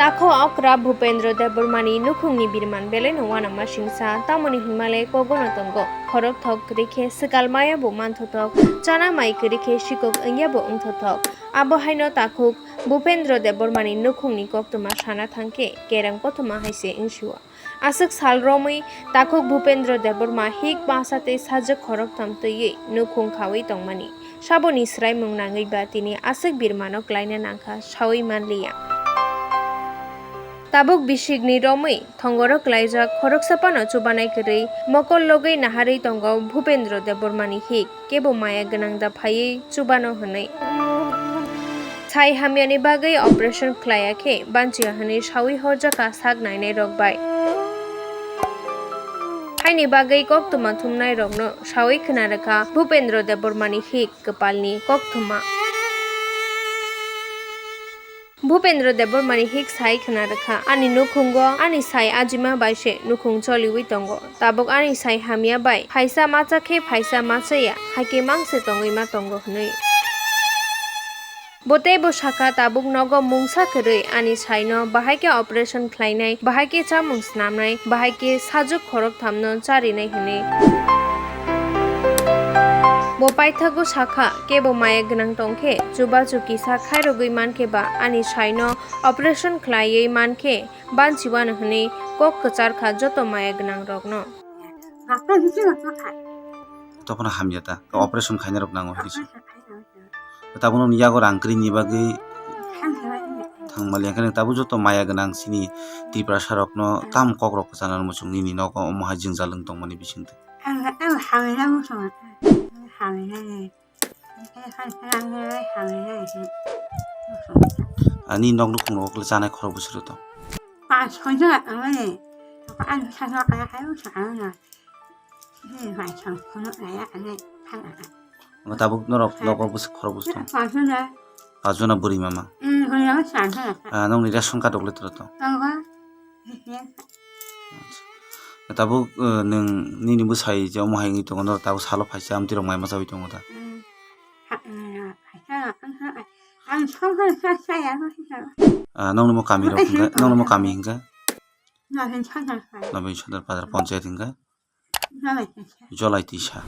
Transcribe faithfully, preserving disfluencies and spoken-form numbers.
Takho okra Bhupendra Debbarmani nukhungni birman belai no uanama singsa, tamoni hinmale kogono tongo. Khorok thok kwrwi khe swkal maya bo manthothok, chana mai kwrwi khe sikok wngya bo wngthothok. Abo haino takhuk Bhupendra Debbarmani nukhungni koktwma sana thangkhe kereng kothoma hai se wngsio. Aswk sal romwi takhuk Bhupendra Debbarma hik basa tei sajwk khoroktham twiwi nukhung khaui tongmani. Saboni swraimung nangwi ba tini aswk birmano klaina nangkha saui manliya. Tabuk bisikni romwi thongoro klaijak khoroksa phano chubanai kwrwi mokol logwi naharwi tongo Bhupendra Debbarmani hik, kebo maya gwnang da phaiwi chubano hwnwi. Sai hamyani bagwi operation khlaiya khe banchiya hwnwi saui horjakha sak nainairok bai. Haini bagwi koktwma thumnairokno saui khna rwkha Bhupendra Debbarmani hik kwpalni koktwma. Bhupendra Debbarmani hik sai khna rwkha, "Ani nukhungo ani sai ajima bai se nukhung choliwi tongo. Tabuk ani sai hamya bai phaisa macha khe phaisa machaya, haikhe mangse tongwi ma tongo," hwnwi. Bo teibo sakha, "Tabuk nogo mungsa kwrwi ani saino bahai khe operation khlainai, bahai khe chamung snamnai, bahai khe sajwk khorokthamno charinai," hwnwi. Bo paithago sakha, "Kebo maya gwnang tongkhe, chubachu kisa khairogwi mankhe ba ani saino operation khlaiwi mankhe banchiwano," hwnwi kok kwcharkha joto maya gwnangrokno. Topona hamya ta, operation khainai rok nango hinwi se. Tabuk nokni yago rang kwrwini bagwi thangmali, hwnkhe tabuk joto maya gwnang chini Tiprasa rokno tam kok rok kwchana muchung nini nogo omo hai jwngjal wng tongmani bisingtwi. Ani nok nukhung rogo kle chanai khorok bwswk rw tong? Tabuk norok nogo bwswk khorok bwswk tong? Pajona bwrwi mama. Ah, nokni ration card rok le twrwk tong? Acha. Tabuk, eh, nwng nini bwsai je omo hai wngwi tongo, norok tabuk salo phaisa amtwi rok mai machawi tongo da? Ah, nokni mo kami rok hwnkhe, nokni mo kami hwnkhe? Nobin Sadar Bazar Panchayat hwnkhe? Jolai tisa.